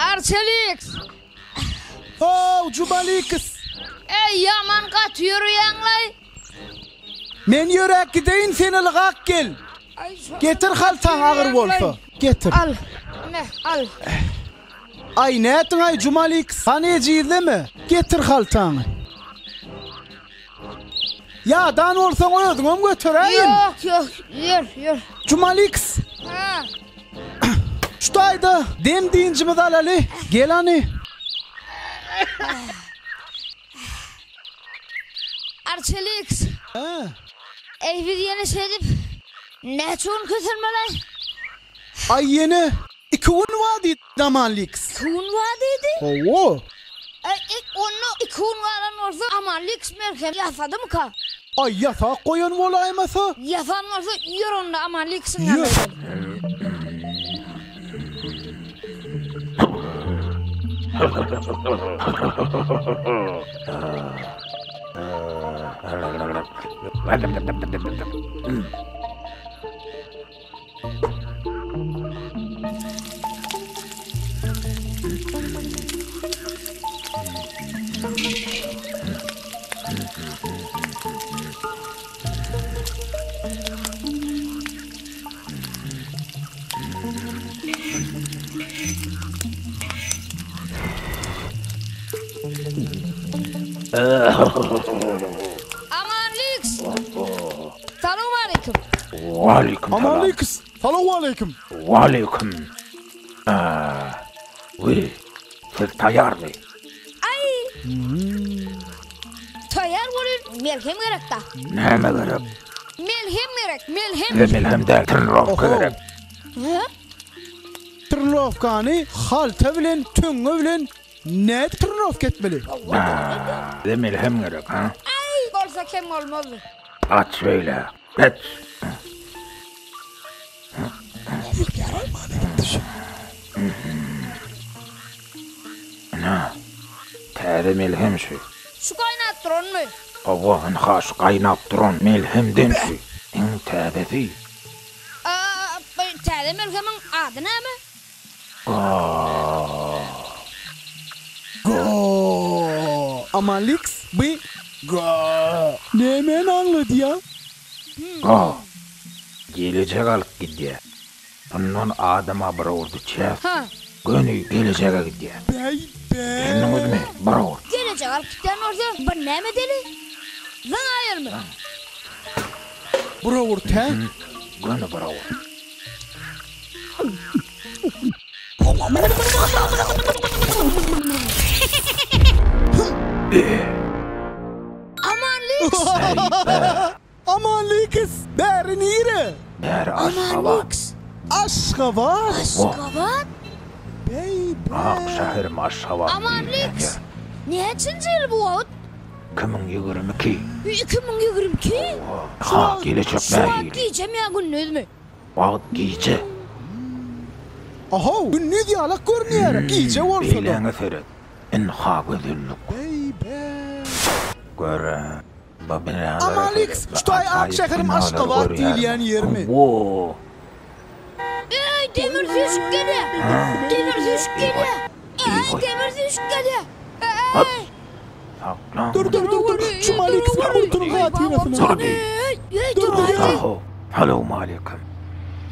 Arçeliks! How, Jumaliks! Eý, ýaman gaty ýöreýäň-laý! Men ýöräp gideýin, sen ylgap gel. Getir haltaň agyr bolsa. Getir. Al, me, al. Aý, nätdiň-aý, Jumaliks? Hany ejizleme, getir haltaňy. Ýadan bolsaň özüňem göteräýin. Ýok, ýok, ýör, ýör. Jumaliks! Hä? Şu taýda dem dynjymyzy alaly. Gel hany. Arçeliks! Hä? Eý, biz ýene şeýdip näçe gün kösenmeli? Aý, ýene Iki gün bar diýdi Amanliks. Iki gün bar diýdi? Hawa. E, onda iki gün galan bolsa Amanliks melhem ýasadymyka? Aý, ýasap goýan bolaýmasa? Ýasan bolsa ýör onda Amanliksiň ýanyna gidelim. Amanliks! Salowmaleýkim! Waleýkim salam. Amanliks! Salowmaleýkim! Waleýkim. Wi, siz taýýarmy? Aý! Taýýar bolyn, melhem gerek-da. Näme gerek? Melhem gerek, melhem. Size melhem däl, trenirowka gerek. Hä? Trenirowkany halta bilen, töňňe bilen nädip trenirowka etmeli? Size melhem gerek, ha? Aý, bolsa kem bolmazdy. Gaç beýle, gaç! Ynha, täze melhem şu. Şu gaýnap duranmy? Hawa, ynha şu gaýnap duran melhemden şu. Iň täzesi. A, bu täze melhemiň ady näme? Ga. Ga. Amanliks, bu ga. Nämäni aňladýa? Ga. Gelejek alyp gidýä. Mundan adama bir owurt içýäs. Göni gelejege gidýä. Bäý bä. Düşündiňizmi? Bir owurt. Gelejek alyp gitýän bolsa, bir näme edeli? Zyňaýalymy? Bir owurt hä? Göni bir owurt. Amanliks! Amanliks! Bäri nire? Bäri Aşgabat. Amanliks! Aşgabat? Aşgabat? Beý be! Ak şäherim Aşgabat diýilýän Amanliks! ýer. Näçinji ýyl bu wagt? 2022. 2022? Ha, gelejek Şu wagt nähili? gijemi ýa gündizmi? Wagt gije. Ahow, gündiz ýalak görünýär, gije bolsa-da. Beýläňe seret, ynha gözellik. Beý be! Gör-ä, bu binalara Amanliks, seret, şu taý ak ajaýyp şäherim binalary Aşgabat görýärmiň? diýilýän ýermi? Hawa. Eý, demir süýşüp gelýär! Demir süýşüp gelýär! Eý, demir süýşüp gelýär! Eý! Saklan. Dur dur dur dur. Şu Maliks murtunyň hatyrasyna. Dur dur. Aho. Salowmaleýkim.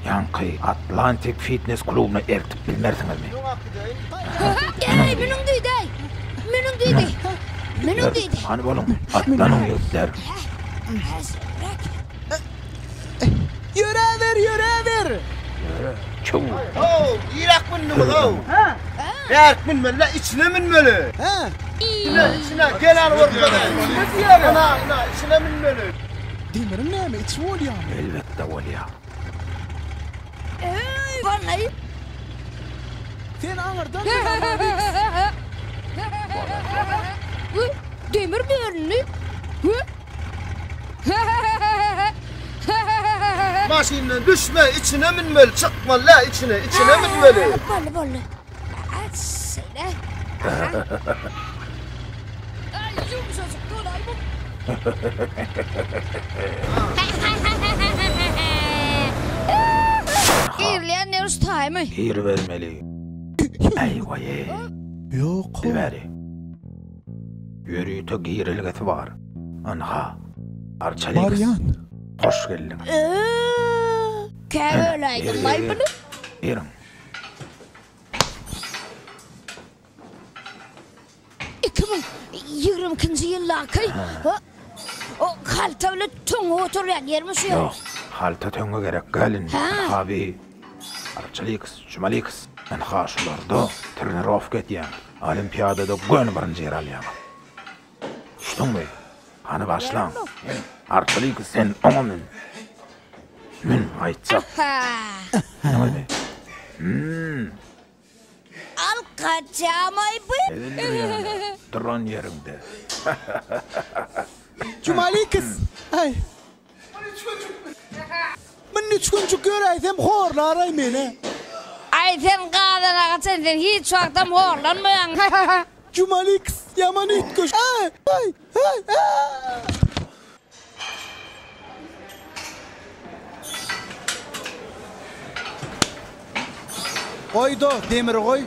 Ýaňky Atlantik fitnes klubyna eltip bilmersiňizmi? Eý, münüň diýdi, eý. Münüň diýdi. Münüň diýdi. Hany boluň, atlanyň ýigitler. Ýöräber, ýöräber. Ýöre, çöw. How, ýyrak mündiňiz-ow. Bärik münmeli-dä, içine münmeli. Hä? Içine, içine, gel al görkezäýin. Ina, ina, içine münmeli. Demiriň näme, içi bolýamy? Elbetde bolýar. Eý, wallaý. Sen aňyrdan gel, Amanix. Demir bölündi. Maşyndan düşme, içine münmeli, çykmaly-dä içine, içine münmeli. Boldy, boldy. Şeýle. Aý, ýumşajyk bolaý bu. Girilýän ýer şu taýmy? Giribermeli. Äý goý-eý. Ýok. Gel bäri. Ýörite girelgesi bar. Ynha, Arçalyks. Barýan. Hoş geldiň. Öööö, käböläýdiň-laý muny. Giriň. 2022-nji ýyldaky o halta bilen töňňe oturýan ýermi şu ýer? Ýok, halta töňňe gerek däl indi. Ynha bi Arçalyks, Jumaliks. Ynha şularda trenirowka edýäňiz. Olimpiadada göni birinji ýer alýaňyz. Düşdüňmi? Hany başlaň. Arçalyks sen oňa mün. Mün aýtjak. Näme? Hmm. Al gaçýamaý bu. Edildirýän duran ýeriňde. Jumalikis. Aý. Munny üç günjük ýöräýsem horlaraý meni. Aý sen gazana gaçan sen hiç wagtam horlanmaýaň. Jumalikis ýaman üýtgeş. Aý aý aý aý. Goý-da, demiri goý.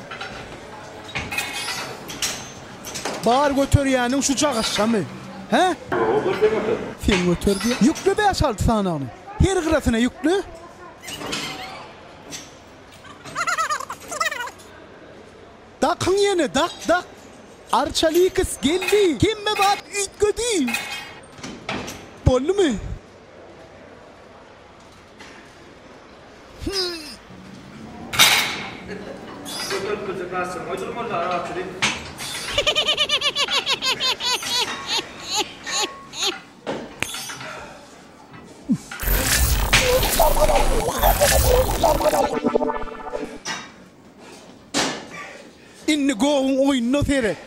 Bar göterýäniň şu jagaşşamy? Hä? Sen göter diýýän. Ýükle bäş-alty sanagyny. Her gyrasyna ýükle. Dakyň ýene, dak, dak. Arçalyks geldi, hemme zat üýtgedi. Boldumy? Göterip biljek zatlaryňy oýdurmaly-da, Arçalyks. Indi goguň oýnuna seret.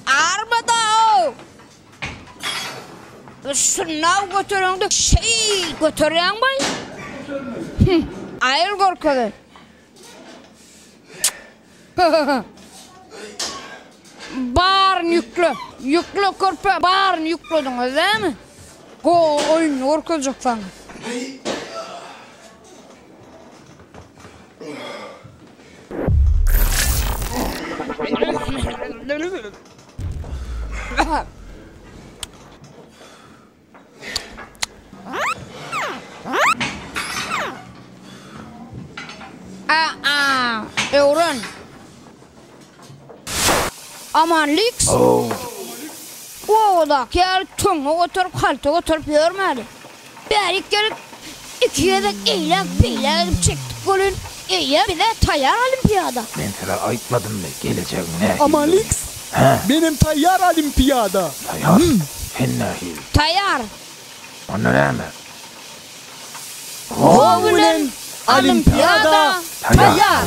Armada-ow! Şundag götereňde şeý göterýäňmi? Hüm, aýyl görkezeý. Baryny ýükle. Ýükle körpe, baryny ýüklediňiz dämi? Gowy oýnuny görkezjek saňa. A-a, öwren. Aman Liks. Obadaky ýaly töňňe göterip, halta göterip ýörmäli. Bärik gelip, iki gezek eýläk-beýläk edip çekdik welin, eýýäm biz-ä taýýar olimpiada. Men size aýtmadymmy, gelejegiň nähili? Aman Liks, menem taýýar olimpiada. Taýýar? Sen nähili? Taýýar. Onda näme? Go bilen olimpiada taýýar!